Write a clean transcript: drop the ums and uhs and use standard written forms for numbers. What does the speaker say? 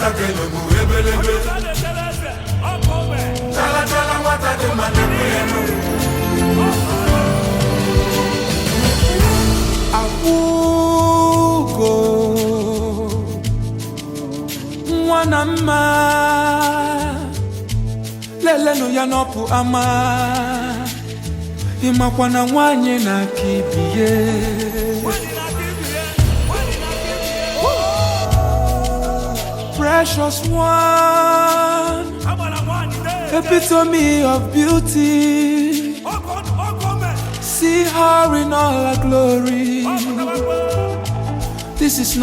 Nwata kelogbu ebelebe. Chala chala nwata dị mma na-ekwe ya n'ugwu. Akwụgo nwa na mma, lelenụ ya n'ọpụ ama. Ịmakwa na nwanyị na-aka ibie. Precious one, epitome of beauty. See her in all her glory. This is not